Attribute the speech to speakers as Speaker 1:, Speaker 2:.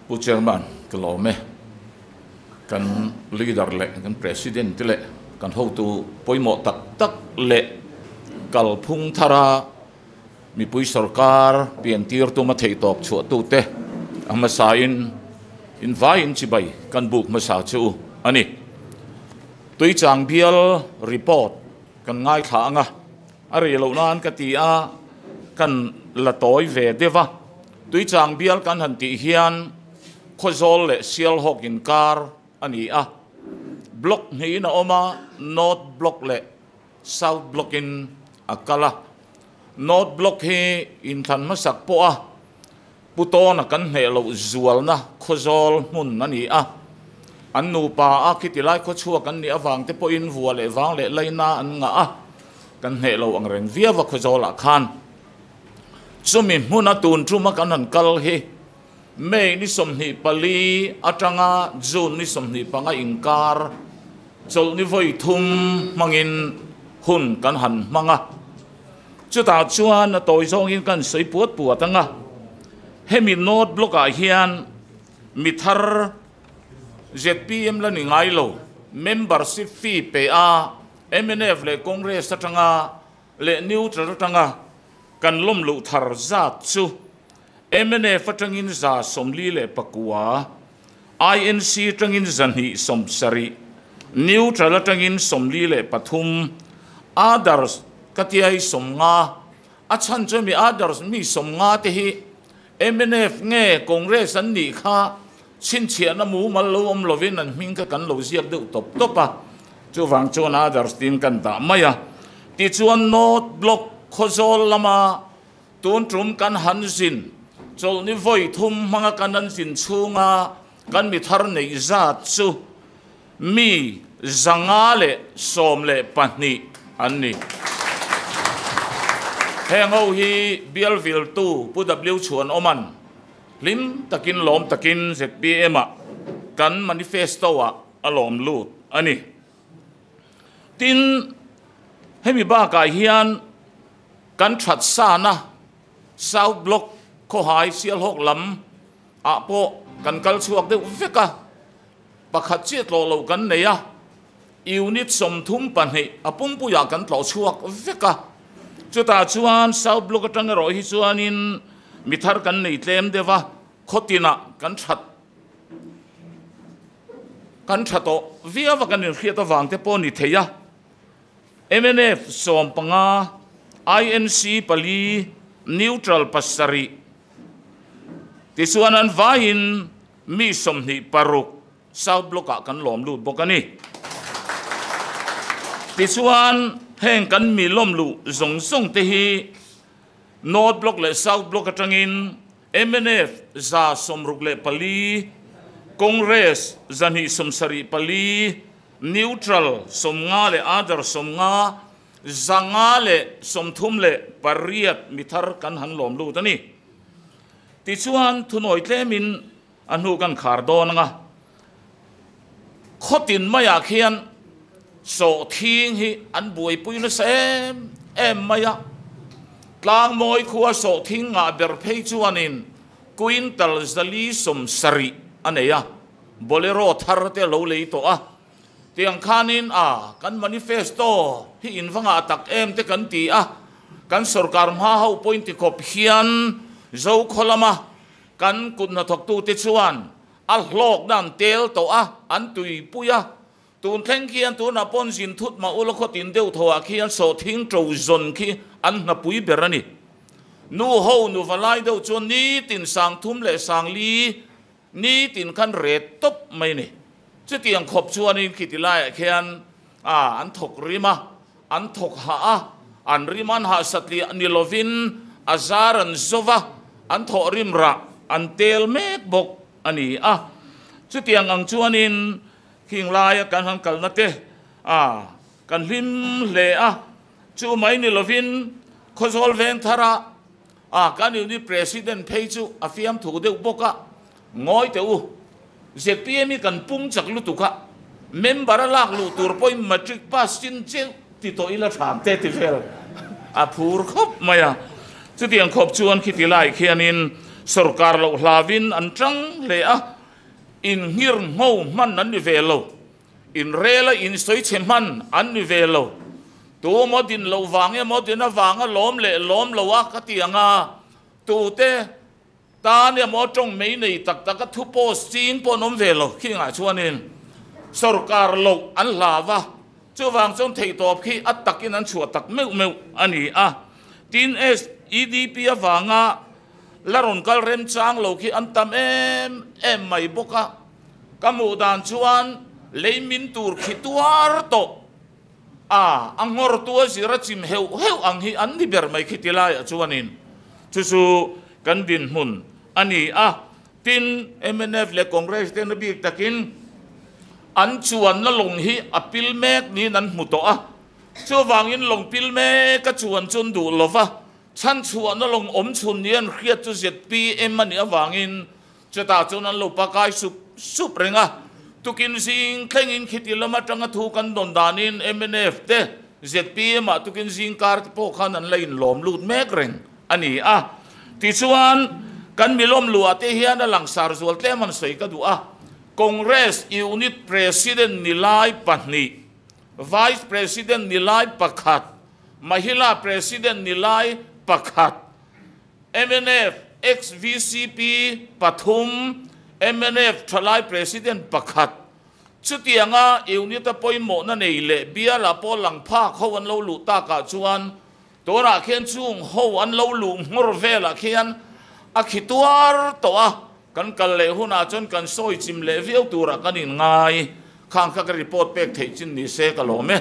Speaker 1: Pu Chairman ka lawm e. Kan Leader leh kan President te leh kan hotu pawimawh tak tak leh kalphung thara mipui sorkar piantir tuma theihtawp chhuahtute a hmasain invaiin chibai kan buk hmasa chu a ni. Tuichang bial report kan ngaithla ang a, a rei loh nan ka ti a, kan la tawi ve deuh a. Tuichang bial kan han tih hian Khawzawl leh Sialhawk inkar a ni a, block hnihin a awm a, North Block leh South Block in a kal a. North Block hi inthlan hmasak pawh a Pu Tawna kan hneh loh zualna Khawzawl hmun a ni a. An nupa a khiti lai khawchhuak an nih avang te pawhin vua leh vang leh laina an ngah a, kan hneh lo ang reng viau a Khawzawlah khan. Chumi hmuna tun tuma kan han kal hi May ni 24 atanga June ni 25 inkar chawlhni vawi thum hmangin hun kan han hmang a. Chutah chuan a tawi zawngin kan sawi puat puat ang a. Hemi North Block-ah hian mi thar zpm la ni ngai lo, membership fee pe a mnf leh Congress atanga leh neutral atanga kan lawm luh thar zat chu mnf atangin 49, INC atangin 170, neutral atangin 43, others ka tia hi 50, a chhan chu hemi others mi 50 te hi mnf nge Congress an nih kha chhinchhiahna mumal lo awm lovin an hming kha kan lo ziak deuh tawp tawp a, chuvang chuan others tiin kan dah mai a. Tichuan North Block Khawzawl lama tun tum kan han zin, chawlhni vawi thum hmanga kan han zin chhunga kan mi thar neih zat chu mi 512 an ni. Heng ho hi bial viltu Pu W Chhuanawman Hlim takin lawm takin zpm ah kan manifesto ah a lawm lut a ni. Tin, hemi bakah hian kan that sana South Block khawhai Sialhawk lam ah pawh kan kal chhuak deuh vek a, pakhat chiah tlawh loh kan nei a, Unit 32 a pumpuiah kan tlawh chhuak vek a, chutah chuan South Block atang erawh hi chuanin mi thar kan nei tlem deuh a, khawtinah kan that kan tha tawh viau a kan inhriat avang te pawh ni thei a. Mnf 15, INC pali, Neutral pasarih tichuan an vaiin mi 26 South Block-ah kan lawm lut bawk a ni. Tichuan, heng kan mi lawm luh zawng zawng te hi North Block leh South Block atangin mnf 164, Congress 274, Neutral 50 leh Other 50, 538 mi thar kan han lawm lut a ni. Tichuan, thunawi tlemin A hnu kan khar dawn anga khawtin maiah khian sawhthing hi an buaipui nasa em em mai a, Tlangmawi khua sawhthing ngah ber phei chuanin quintal 470 a nei a, Bolero thar te lo lei tawh a, tiang khanin a kan manifesto hi in va ngah tak em te kan ti a, kan sorkar hma ho pawhin tikhawp hian Zokhaw lama Kan kut hnathawktute chuan a hlawkna an tel tawh a, an tuipui a. Tun thleng khian tunah pawn zin thut mah ula khawtin deuh thawhah khian sawhthing ṭo zawn khi an hnapui ber a ni. Nu ho nu va lai deuh chuan nitin 3000 leh 4000 nitin khan ret tawp mai a ni. Chutiang khawp chuanin khiti laiah khian a an thawk rim a, An thawk hah a, an rim an hah satliah ni lovin a zar an zo va, an thawh rim rah an tel mek bawk a ni a. Chutiang ang chuanin khing laia kan han kalna te a kan hlim hle a, chu mai ni lovin Khawzawl veng thara a kan unit president phei chu a fiamthu deuh bawk a, Ngawi teh u, zpm hi kan pung chak lutuk a, member a lak luh tur pawhin matric pass chin cheu ti tawh ila thlam te ti vel a phur khawp mai a. Chutiang khawp chuan khiti lai khianin Sorkar loh hlauin an tang hle a, inngir ngho hman an ni ve lo. Inrela insawi chhe hman an ni ve lo. Tu emaw din loh vang emaw din avanga lawm leh lawm lo a ka ti ang a, tute tan emaw tawng mei nei tak tak a thu post ching pawh an awm ve lo khingah chuanin sorkar loh an hlau a, chuvang chuan theihtawp khi a takin an chhuah tak meuh meuh a ni a. Tin, SEDP avanga la rawn kal remchang lo khi an tam em em mai bawk a, ka hmuh dan chuan lei min tur khi tuar tawh a, a nghawr tu a zir a chim heuh heuh ang hi an ni ber mai khi ti laiah chuanin chu chu kan dinhmun a ni a. Tin, mnf leh Congress te na bik takin an chuanna lawng hi a pil mek niin an hmu tawh a, chuvangin lawng pil mek a chuan chu an duh lo va, chhanchhuahna lawng awm chhun ni an hriat chu zpm a nih avangin chutah chuan an lo pakai sup sup reng a. Tukin zing thlengin khiti lam atanga thu kan dawn danin mnf te zpm ah tukin zing kar te pawh khan an la inlawm lut mek reng a ni a. Tichuan, kan milawm luah te hian a langsar zual tlem an sawi ka duh a. Congress Unit President ni lai pahnih, Vice President ni lai pakhat, Mahila President ni lai pakhat, Mnf ex-VCP pathum, mnf thalai President pakhat, chutianga unit-a pawimawhna nei leh biala pawh lang phak ho an lo luh takah chuan tunah khian chung ho an lo luh nghawr velah khian a khi tuar tawh a, kan kal leh hunah chuan kan sawi chim leh viau turah kan inngai. Khang kha ka report pek theih chin ni se ka lawm e.